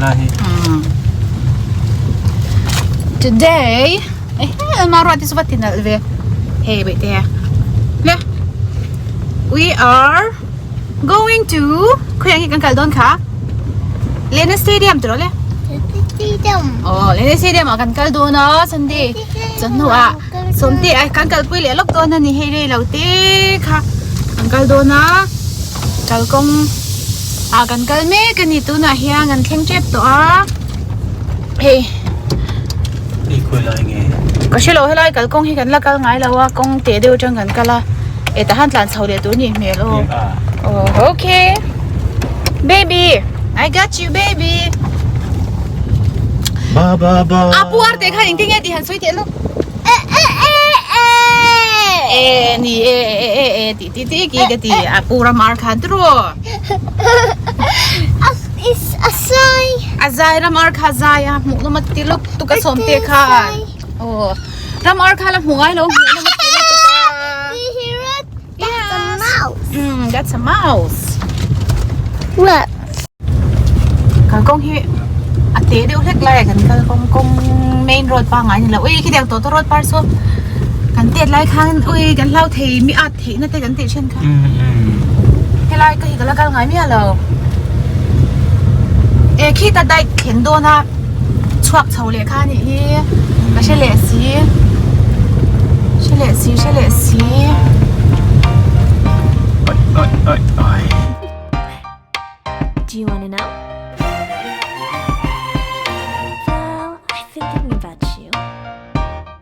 lai hi. Today, eh, ma ruat ti suvat tinal ve. Hey, wait there. Le. We are going to khuyang hi kan kal don kha. Lena Stadium tro le. Stadium. Oh, Lena Stadium ah kan kal don a Sunday. Chawhnu ah Sawmte ah kan kalpui leh lawk dawn a ni hei rei lo te kha kan kal dawn a kalkawng ah kan kal mek a ni tunah hian kan thleng tep tawh a hei Hei khawi lai nge? Ka hre lo helai kalkawng hi kan la kal ngai lo a kawng teh deuh atang kan kal a eh tah han tlan chho leh tur a nih hmel aw oh okay baby I got you baby Ba ba ba A pu ar teh khan engtin nge tih han sawi teh lawk. E e e e e ni e e e e ti ti ti ki ka ti a pu ram ar khan tru. Is a zai. A zai ram ar kha zai a hmuh nawm a ti luk tuk a sawm te khan. Oh ram ar kha la hmu ngai lo hmuh nawm a ti lutuk a. Do you hear it? That's a mouse. Mm, that's a mouse. What? Kalkawng hi a te deuh hlek lai a kan kal kawng kawng main road pangngai ni lo ui khitiang tawh te road par saw kan tet lai khan ui kan hlau thei mi at theih na te kan tih thin kha helai ka hi ka la kal ngai miah lo e khita dai thlen dawn a chhuak chho leh kha anih hi ka hre leh si hre leh si hre leh si. Oi oi oi. Do you want to know? Well, I've been thinking about you.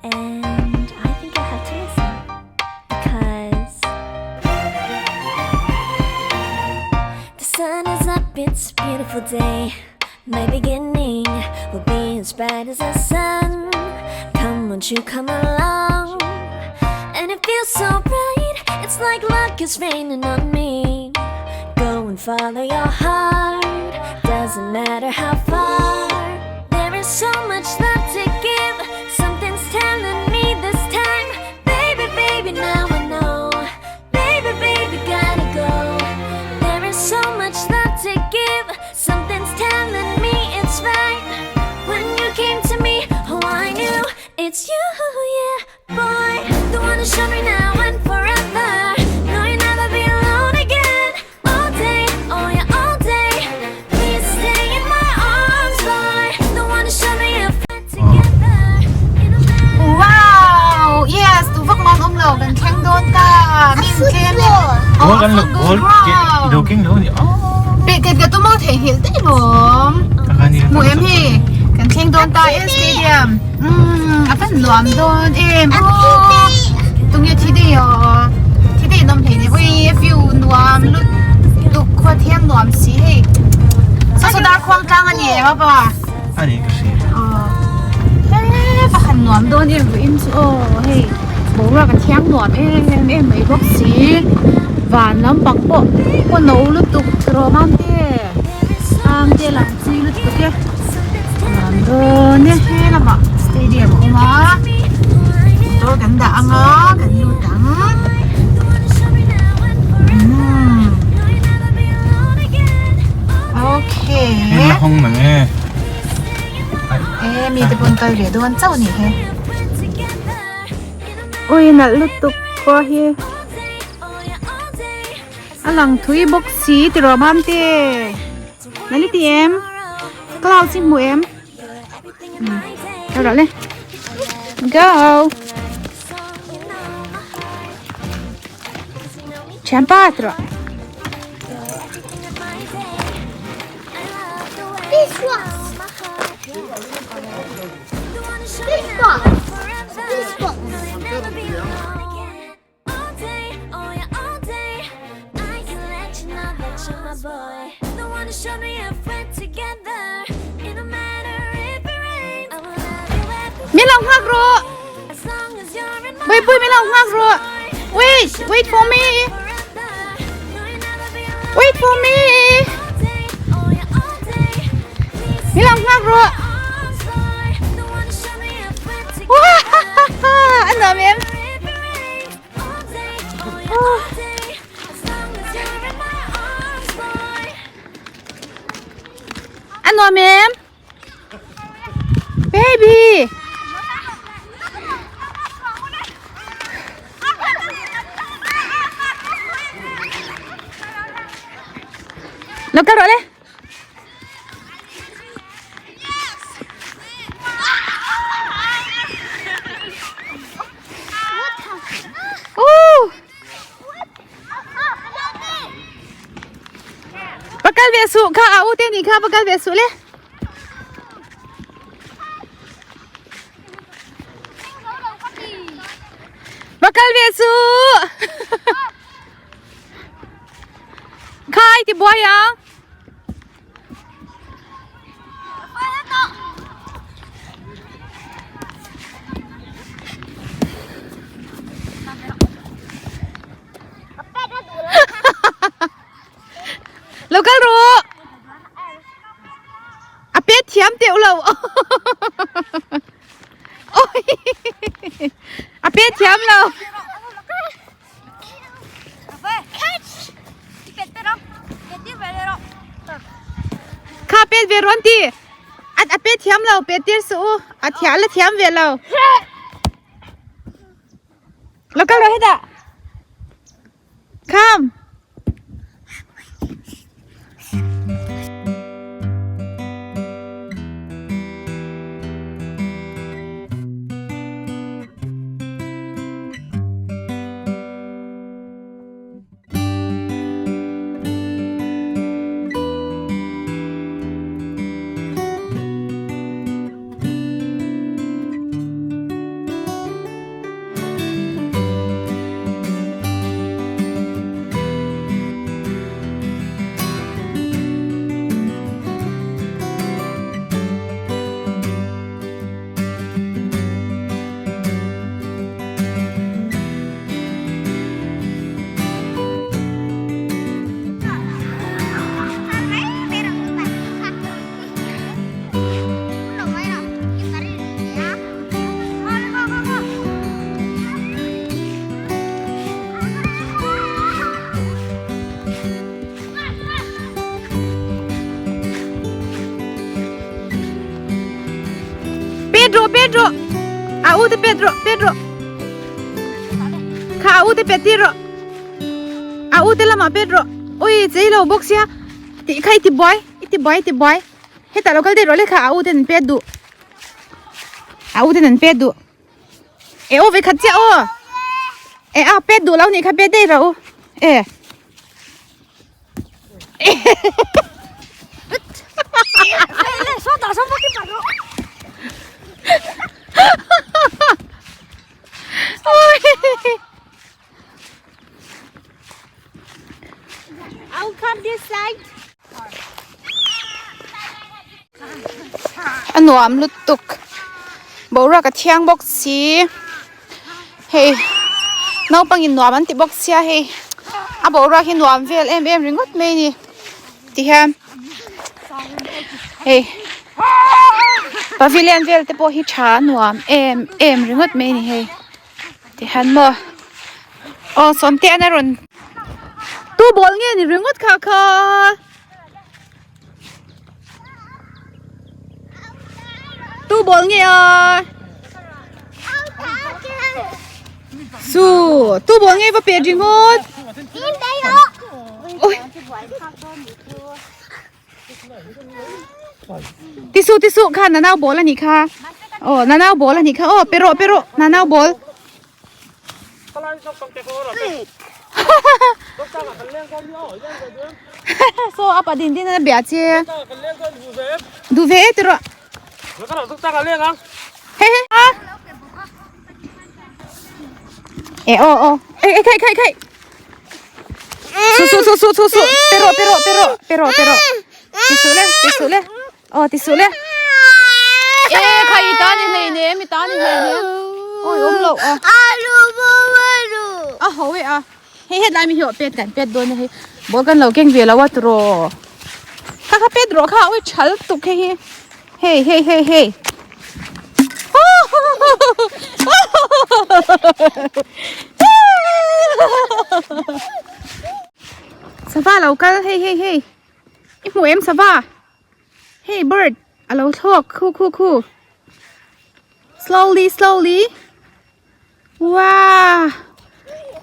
And I think you'll have to listen. Because the sun is up, it's a beautiful day. My beginning will be as bright as the sun. Come, won't you come along? And it feels so bright, it's like luck is raining on me. Go and follow your heart, doesn't matter how far. There is so much love to give, something's telling me this time. Baby, baby, now I know. Baby, baby, gotta go. There is so much love to give. Something's telling me it's right. When you came to me, oh, I knew it's you, yeah, boy. The one to show me now and forever. No, you'll never be alone again. All day, oh yeah, all day. Please stay in my arms, boy. The one to show me if we're together. It'll matter. Wow! Yes, tu vak man awm lo kan thleng dawn ta. Mi in tlem e. Ball kan lo ball ke do king lo ni. Pe ket ka tum a theihnghilh daih lawm. Hmuh em hi kan thleng dawn ta e stadium. Umm a van nuam dawn em. Aww tunge thi daih aw. Thi daih an awm hlei ni. Ui a view nuam lutuk khua thiang nuam si hei. Saw saw dar khuang tlang a ni em a pa. A ni ka hria. Aw he va han nuam dawn em vawiin chu aw hei boruak a thiang nuam em em mai bawk si van lampang pawh kaw no lutuk rawh mam te am te lang chui lutuk e nuam dawn e he lamah stadium a awm a motor kan dah ang a kan lut ang umm. Okay. Hei la hawng mang e. E mi te pawn kal ve dawn chauh ni he. Ui nalh lutuk khua hi. A lang thui bawk si ti rawh mam te. Nali ti em? Clouds hi hmu em? Kal rawh le. Go. Thianpa ti rawh. Min lo nghak rawh. Bawipawi min lo nghak rawh. Wait, wait for me. Wait for me. Min lo nghak rawh. An nuam em? An nuam em? Lo kal rawh le. Ooh! Va kal ve suh kha a u te nih kha va kal ve suh le. Va kal ve suh. Khai ti buai ang. Lo kal ru. A pet thiam teuh lo. Oi. A pet thiam lo. Kha pet ve rawn ti. A pet thiam lo pet tir suh u. A thiam la thiam ve lo. Lo kal rawh hetah. Come. Pet rawh pet rawh a u te pet rawh pet rawh kha a u te pet tir rawh a u te lamah pet rawh ui chei lo bawk sia tih kha i ti buai i ti buai i ti buai hetah lo kal daih rawh le kha a u ten an pet duh a u ten an pet duh e aw vekhat chiah aw e a pet duh lo nih kha pet daih rawh u e. I'll come this side. A nuam lutuk boruak a thiang bawk si hei naupang in nuam an ti bawk sia hei a boruak hi nuam vel em em ringawt mai a ni tihian hei pavilion vel te pawh hi tha a nuam em em ringawt mai a ni hei. Tihian maw aw sawmte an a rawn tu ball nge ni ringawt kha kha tu ball nge a su tu ball nge va pet ringawt oi Ti suh ti suh kha nanau ball anih kha aw nanau ball anih kha aw pe rawh pe rawh nanau ball saw apa din din a bia che duh ve e ti rawh he he a e aw aw e e khai khai khai Su su su su su su pero pero pero pero pero ti su le ti su le oh ti su le e khai ta ni hlei ne mi ta ni hlei ne oi om lo a Alu alu a ho e a hei het lai mi hi pet kan pet don hei bol kan lo keng ve lo a tro kha kha pet ro kha oi chal tuk hei hi hei hei hei hei Sava lo kal hei hei hei i hmuh em sava hei bird a lo thlawk khu khu khu slowly slowly wow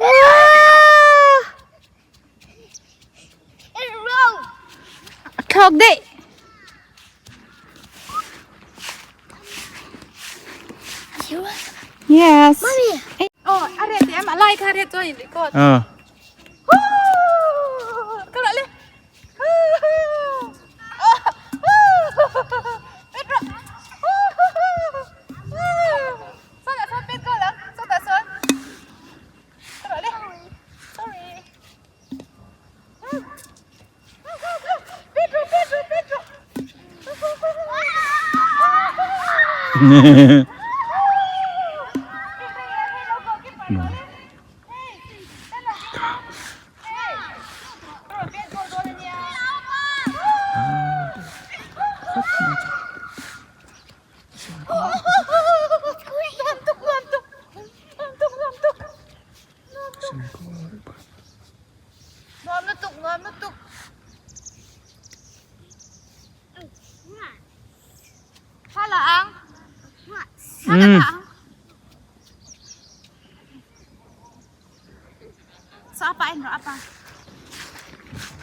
wow. Thlawk daih. Yes. Mummy. Oh, a ret em a lai kha ret chuan in record. Ah. Ka lah le. Nuam lutuk, nuam lutuk. Thla la ang. Thla la ang. So apa en ro apa.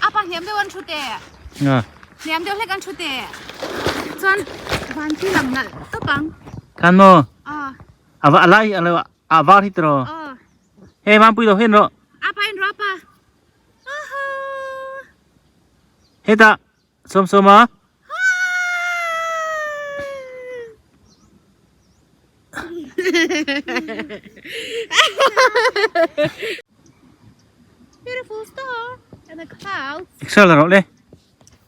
Apa hniam deuh an thu te. Hniam deuh hlek an thu te. Chuan van khi lang nalh tawp ang. Khan maw? Ava alai alo a var hi tiraw? Hei Mampui lo hen rawh. Apa en rawh apa. Hetah sawm sawm a. Beautiful star and the clouds. Exer la rawh le.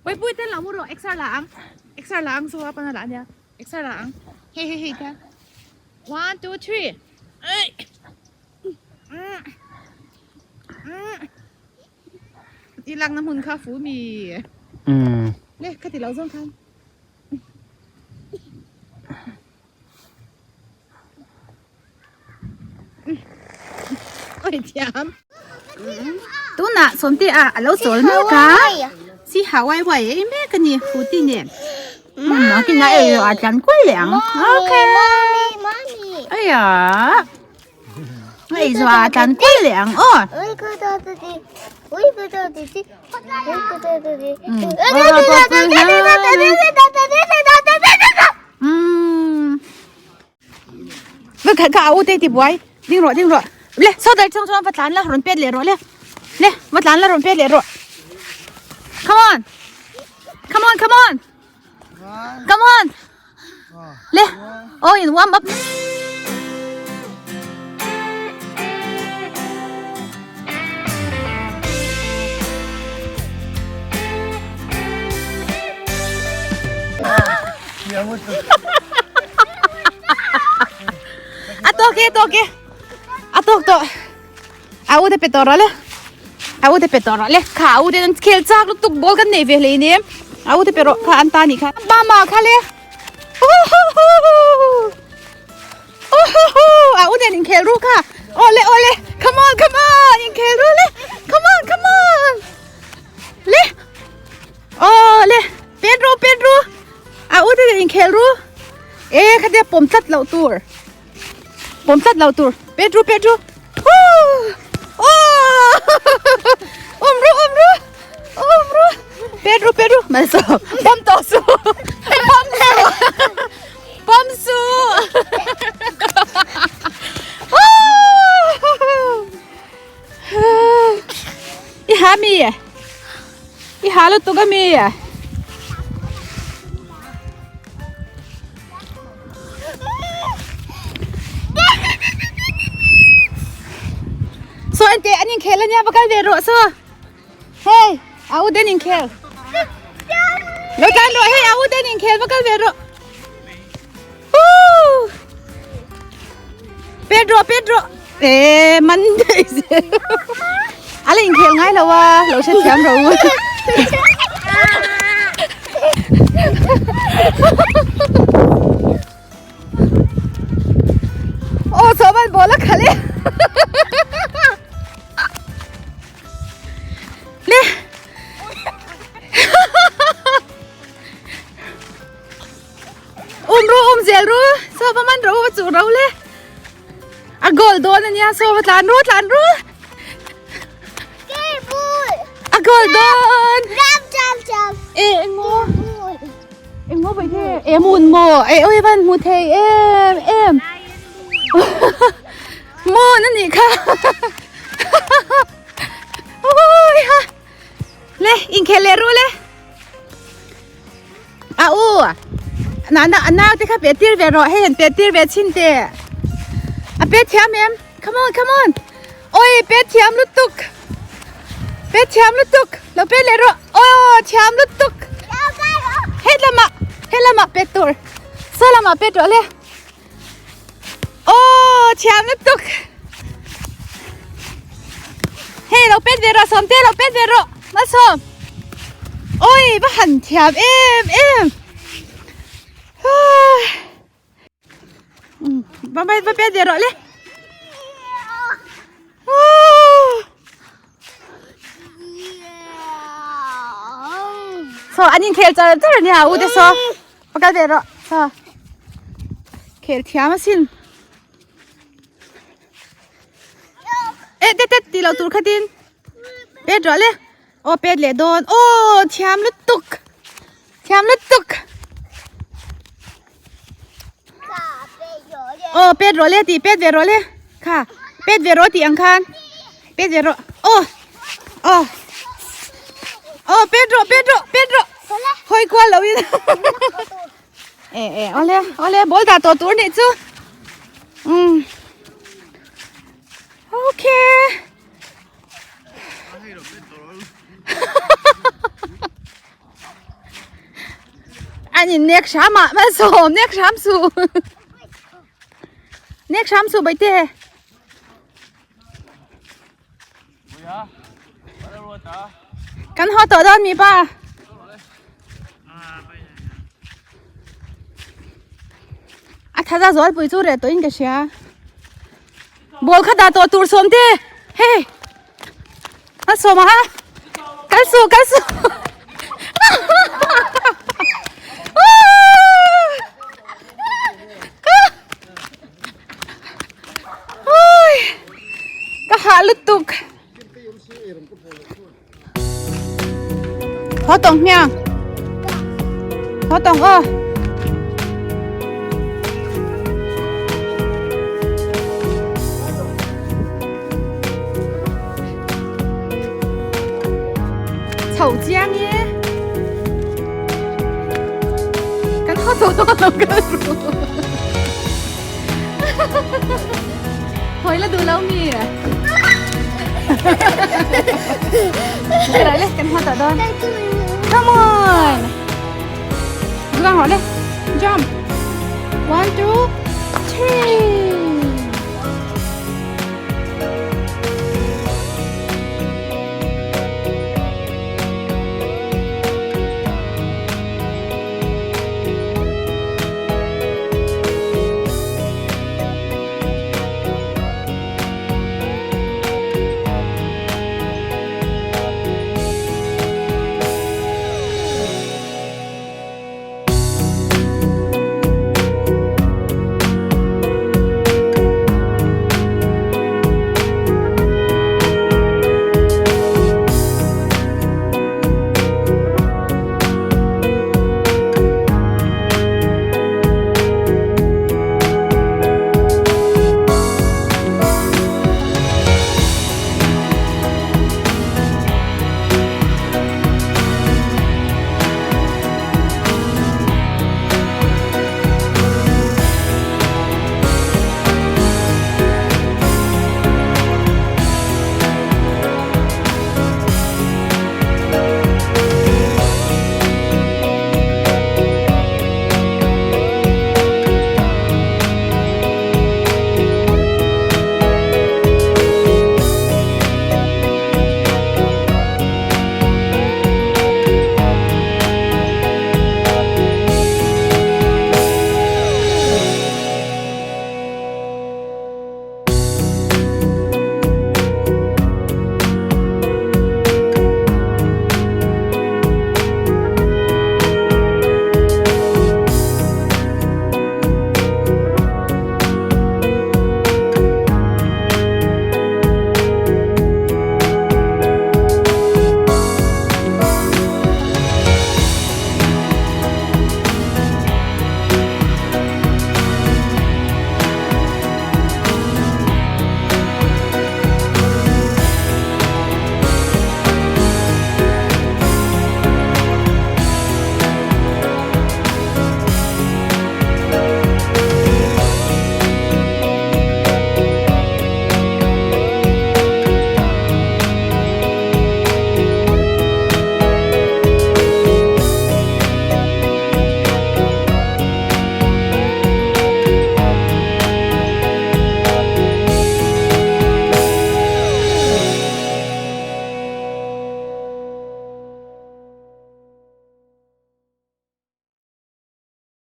Wait pui ten lo mu rawh exer la ang. Exer la ang so apa na la ania. Exer la ang. Hei hei hei ta. 1 2 3. I lakna hmun kha fu mi. Le ka ti lo zawng khan. Oi thiam. Tunah sawmte ah a lo chawl mek a. Si hawai wai ei mek a ni fu ti nen. A kinah ei erawh a tlan kual leh ang. Okay. Aiya. A ei zawh ah a tlan kual leh ang aw. Va khat kha a u te ti buai ding rawh ding rawh le saw dar chang chuan va tlan la rawn pet leh rawh le le va tlan la rawn pet leh rawh come on come on come on come on le oh in warm up A tawk e, a tawk e. A tawk tawh. A u te pe tawh rawh le. A u te pe tawh rawh le. Kha a u te an khel chak lutuk ball kan nei ve hlei nia. A u te pe rawh kha an ta nih kha. Mama kha le. A u nen inkhel ru kha. Awle awle. Come on come on inkhel ru le. Come on come on. Le. Awle. Pedro Pedro. A u te nen inkhel ru. E khatia pawm tlat loh tur. Pawm tlat loh tur. Pedro Pedro. Aww. Awm ru awm ru. Awm ru. Pedro Pedro. Malso. Pawm tawh su. Pawm su. Pawm su. I ha mi? I ha lutuk a mi? Saw ente an inkhel ania va kal ve rawh saw. Hey, a u den inkhel. Lo tlan rawh hei a u den inkhel va kal ve rawh. Pedro Pedro e man dei se ala inkhel ngai lo a lo hre thiam ro u aw sawman ball a khalh e le Um ru um zel ru saw va man ru va chuh ro le a goal dawn ania saw va tlan ru tlan ru a goal dawn. E engaw engaw bai the e mun maw e oi van hmu thei em em mun anih kha ui ha le inkhel leh ru le a u na na a nau te kha pe tir ve rawh hei han pe tir ve chhin teh a pe thiam em come on come on oi pe thiam lutuk pe thiam lutuk lo pe leh rawh aw thiam lutuk he lamah he lamah pe tur saw lamah pe tawh le aw thiam lutuk hei lo pet ve rawh sawmte lo pet ve rawh malsawm oi va han thiam em em va va pet ve rawh le Saw an inkhel char char ania u te saw va kal ve rawh saw khel thiam asin e te te tih loh tur khatin pet rawh le aw pet leh dawn aw thiam lutuk thiam lutuk aw pet rawh le tih pet ve rawh le kha pet ve rawh tih ang khan pet ve rawh aw aw aw pet rawh pet rawh pet rawh hawi kual lo in e e awle awle ball dah tawh tur nih chu um okay An in nek hram ah malsawm nek hram su nek hram su baite kan haw tawh dawn mi pa a thaza zual pui chu reh tawh in ka hria ball kha dah tawh tur sawm te hei A sawm a kal suh kal suh ka hah lutuk haw tawng hmiang haw tawng aw Chho chiang e Kan haw tawh dawn lo ka ru Hawi la duh lo mi Cái le kan haw tawh dawn Come on Zuang rawh le Jump 1 2 3